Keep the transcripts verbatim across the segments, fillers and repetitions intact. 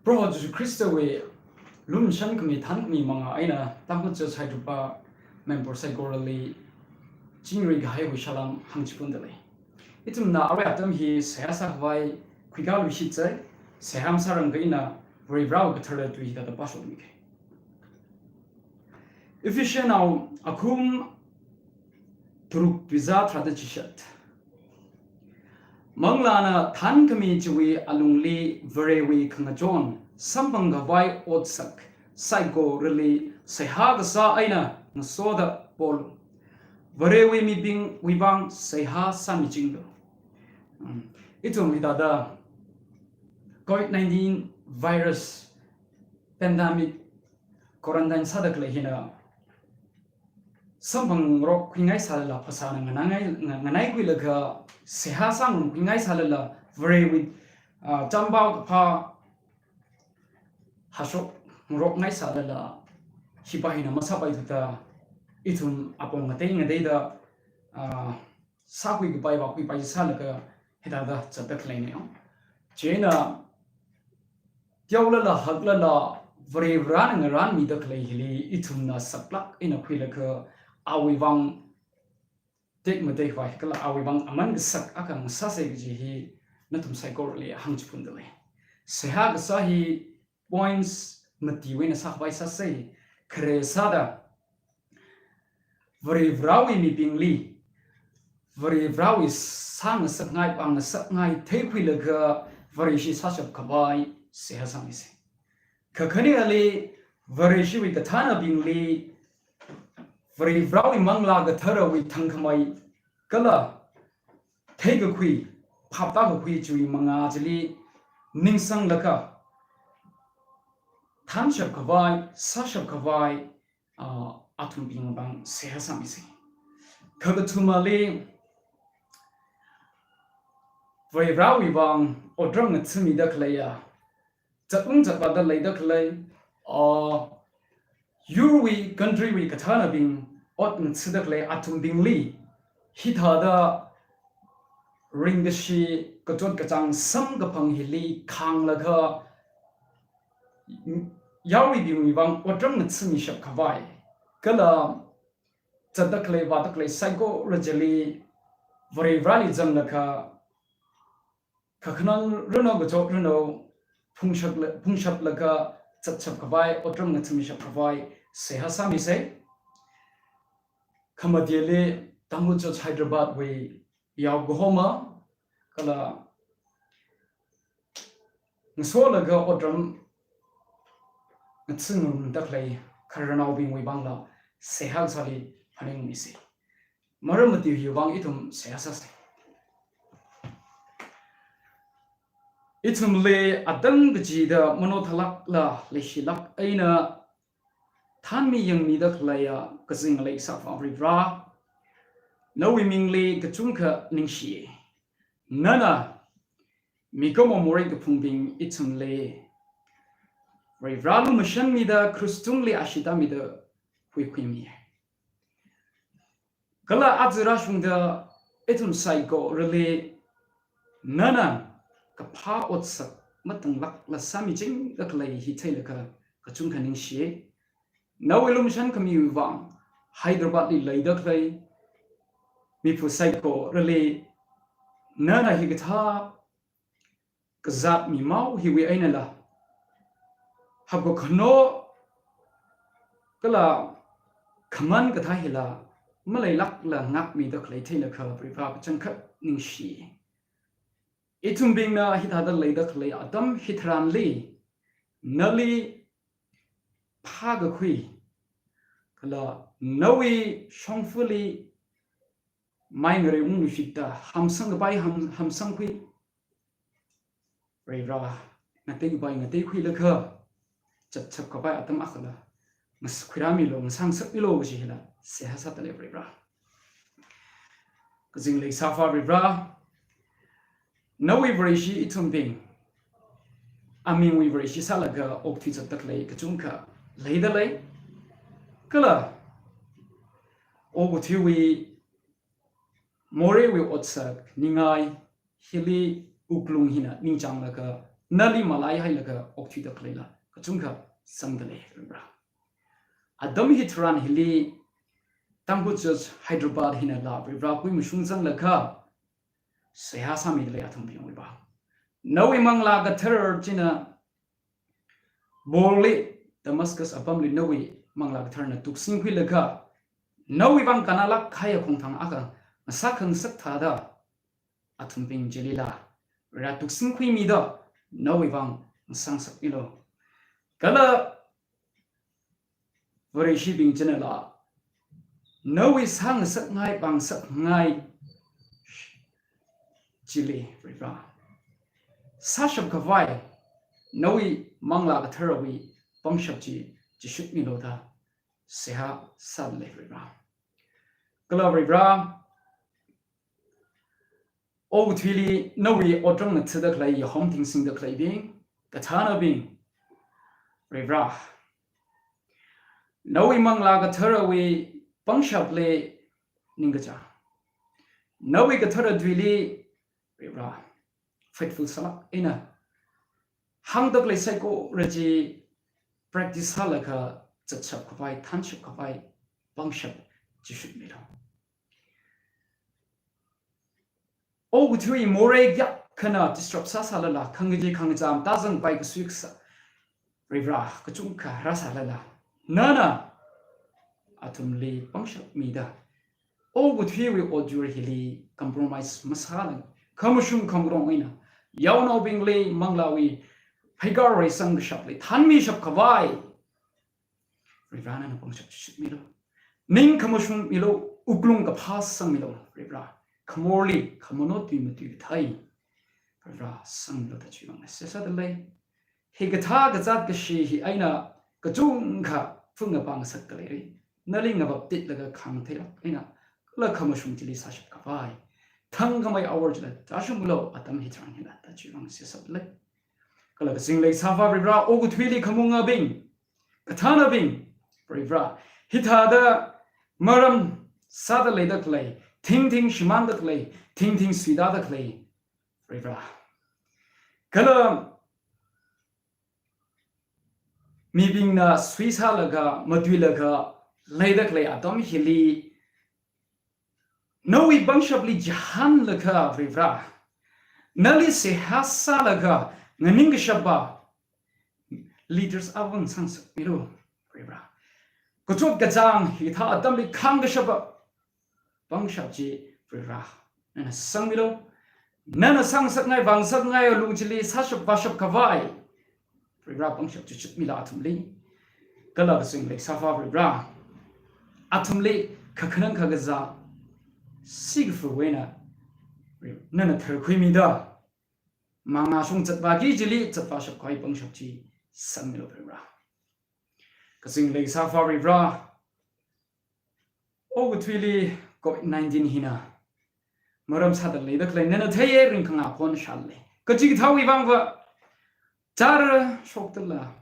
Proho Jesu Khristawui lumashan khami thankhami manga eina Tangkhul Church Hyderabad member saikorali chingri kahaiwui salam hāngchipunda lei. Ithumna arui atam hi seihā sākhavai khuikāluishit sai, seihā masārangkha ina Varivarāwui kathara tui hithāda pāshokmikei. Ephesianao akhum tharuk tuizā tharāda chishat. Manglāna thankhami chiwui alungli Varewui khangachon samphangkhavai otsak saikorali seihā kasā eina ngasoda polu. Varewui mibingwui vang seihā sāmichinglu. Um, ithum hithāda covid nineteen virus pandemic quarantine sāda khalei hina samphangrok khuingai sālala phasāna nganai, nga-, nganaikhuilaga seihā sāngarumkhuingai sālala Varewui, ah, chānpao kaphā hashok ngarokngai sālala hipa hina masāpaithuda ithum apong ngatei ngateida, ah, sākhuikapai vākhuipai sālaga hithāda zatda khaleina. Chieina teolala haklala Varivarāna ngarānmida khalei hili ithumna saklāk eina khuilaga awui vang tekmateikhavai kala awui vang aman kasak akha ngasāsei kaji hi nathum saikorali hāngchipunda lei. Seihā kasā hi points matiwui eina sākhavai sāsei. Khare sāda Varivarāwui mibingli Varivarāwui sāngasakngai pāngngasakngai theikhuilaga Vareshi sāshapkhavai seihā sāmisei. Kakhaneali Vareshiwui kathānabingli Varivarāwui Manglā Katharawui thangkhamei kala theikakhui, phaptākakhui chiwui mangā chili ningsanglaga thanshapkhavai, sāshapkhavai, ah, athumbing vang seihā sāmisei. Kakathumali Varivarāwui vang otram ngathāmida khaleiya, zatung zatvāda leida khalei, ah, yurwui, country wui kathānabing ot ngathāda khalei athumbingli hithāda ringkashi kachot kachāng samkaphang hili khānglaga yaruibingwui vang otram ngathāmishapkhavai kala zatda khalei vāda khalei saikora chili Varivarāli zanglaga kakhanang rano kachot rano phungshapla-, phungshaplaga zatshapkhavai otram ngathāmishapkhavai seihā sāmisei. Khamateli Tangkhul Church Hyderabad wui yaokahoma kala ngasolaga otram ngathāngarumda khalei khararnaobingwui vangla seihā kasāli phaningmisei. Maram mati hiwui vang ithum seihā sāsei. Ithumli atang kachida mano thalākla leishilāk eina thanmi yangmida khaleiya kazing ngalei sāvā Varivarā, nawui mingli kachungkha ningshi. Nana mikumo morei kaphungbing ithumli Varivarā lumashanmida krush tungli ashee tāmida huikhuimi. Kala aja rāshungda ithum saikorali nana kaphā otsak matanglākla sāmichingda khalei hi theilaga kachungkha ningshi. Nawui lumashan khamiwui vang Hyderabad li leida khalei miphu saikorali nana hikathā kazāt mimao hiwui einala hapkakhano kala khaman kathā hila maleilākla ngākmida khalei theilaga Varivarā kachangkhat ningshi. Ithumbingna hithāda leida khalei atam hitharanli nali phākakhui kala nawui shongfali mai ngareiungluishitta hamsangkapai ham-, hamsangkhui. Varivarā, ngateipai ngateikhuilaga zatshapkapai atam akhala ngas-, khuirāmilu, ngasāngasakmilu kaji hila seihā sāda lei Varivarā. Kazing ngalei sāvā Varivarā, nawui Vareshi ithumbing amingwui Vareshi sālaga okathui zatda khalei kachungkha leida lei. Kala okathuiwui moreiwui otsak ningai hili wuklung hina ningchānglaga nali malaihailaga okthuida khaleila kachungkha zangda lei, Varivara. Atam hitharan hili Tangkhul Church Hyderabad hinala, Varivara, kuimashung zanglaga seihā sāmida lei athumbing, Varivara. Nawui Manglā Kathara china Paulli Damascus apamli nawui Manglā Katharana tuksingkhuilaga, nawui vang kannalāk kahaiya khongthang akha ngasā khangasak thāda, athumbing chilila, Varivara, tuksingkhuimida nawui vang ngasāngasakmilu. Kala Vareshibing chinala, nawui sāngasakngai vāngasakngai chili, Varivara, sāshap khavai nawui Manglā Katharawui pangshap chi chishutmilu da seihā sāda lei, Varivara. Kala Varivara, okathuili nawui otram ngathada khalei, yahom thingsingda khaleibing, kathānabing, Varivara, nawui Manglā Katharawui pangshapli ningkachāng, nawui kathara tuili, Varivara, faithful sālāk eina hāngda khalei saikora chi practice sālaga zatshap khavai, thānshap khavai pangshap chishutmilu. Okathui morei kayākhana disturb sāsālala, khangachee khangacham tāzangpai kasui kasā, Varivara, kachungkha rāsālala, nana athumli pangshap mida, okathuiwui otyur hili compromise masālala, khamashung khangarong eina yaonaobingli manglāwui pheikar reisang kashapli thānmishap khavai, Varivara, nana pangshap chishutmilu. Ning khamashung milu, wuklung kaphā sangmilu, Varivara. Khamorli khamano tui matui kathei, Varivara, sangmilu da chiwui vang seihā sāda lei. Hikathā kazāt kashi hi eina kachungkha phung ngapā ngasakda leira. Nali ngavaptitlaga khāngtheilāk eina kala khamashung chili sāshap khavai thangkhamei awor chila tāshungmilu atam hitharan hila da chiwui vang seihā sāda lei. Kala kazing leikasāvā Varivara, okathuili khamungabing, kathānabing, Varivara, hithāda maram sāda leida khalei, thingthing shimānda khalei, thingthing suitāda khalei, Varivara, kala mibingna suisālaga matuilaga leida khalei atam hili nawui pangshapli chihānlaga, Varivara, nali seihā sālaga nganingkashapa leaders akha ngasāngasakmilu, Varivara. Kachot kachāng hithā atamli khāngkashapa pangshap chi, Varivara, nana sangmilu. Nana sāngasakngai vāngasakngai alung chili sāshap vāshap khavai, Varivara, pangshap chishutmilu athumli. Kala kazing leikasāvā Varivara, athumli kakhanang kakazā sikafuwui eina nana tharkhuimida, mangā shong zatvāki chili zatvāshap khavai pangshap chi sangmilu, Varivara. Kazing leikasāvā Varivara, okathuili covid nineteen hina maram sāda leida khalei nana theiya, ringkhangā phon shālei. Kachikathāwui vangva chara shokdala,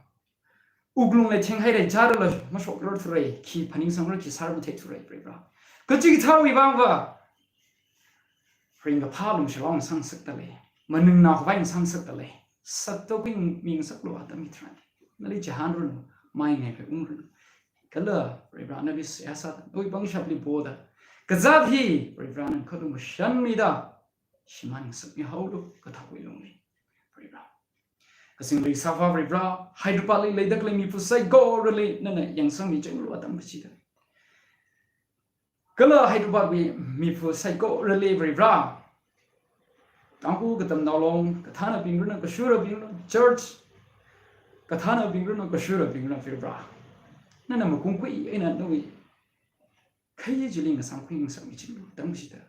wuklungli thenghaira, charala mashokrar thurai, khi phaningsangra, khi sāra matheithurai, Varivara. Kachikathāwui vangva ringkaphā lumshilong sāngasakda lei, maningnao khavai sāngasakda lei. Sātokhui mingasaklu atam hitharan. Nali chihānranu, mai ngaipai ungranu. Kala Varivara, nali seihā sāda, nawui pangshapli poda, kazāt hi Varivara nana khatung kashanmida shimānngasakmihaolu kathāwui lungli, Varivara. Kazing leikasāvā Varivara, Hyderabadli leida khalei mipu saikorali nana yangsangmichinglu atam kachida. Kala Hyderabadwui mipu saikorali, Varivara, Tangkhul Katamnao Long kathānabingranu, kashurabingranu, church kathānabingranu, kashurabingranu, Varivara, nana makungkui eina nawui khayei chili ngasāngkhui ngasakmichinglu atam kachida.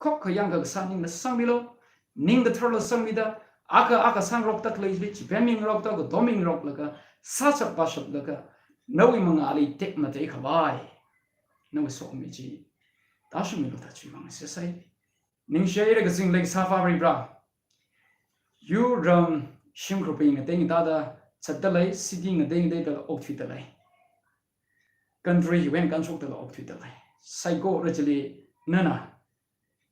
Khokkha yangkakasā ningla sangmilu, ning katharla sangmida, akha akha sāngarokda khalei chili chipemmingarokda, katommingaroklaga, sāshap vāshaplaga, nawui mangāli tekmatei khavai nawui sokhami chi tāshungmilu da chiwui vang seihā sāi. Ningshihaira, kazing leikasāvā Varivara. Yur ram shimkhurwui ngatei ngateida zatda lei, city ngatei ngateida okthuida lei, country hiwui eina kanshokdala okthuida lei, saikora chili nana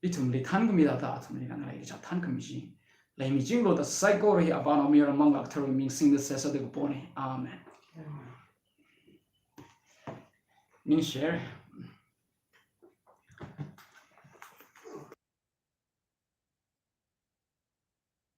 ithumli thānkhami thāda athumli ngalei kachā thānkhami chi leimichinglu da saikora hi Avānaomayara Manglā Katharawui ming singda seihā sāda kapona. Amen. Ningshi.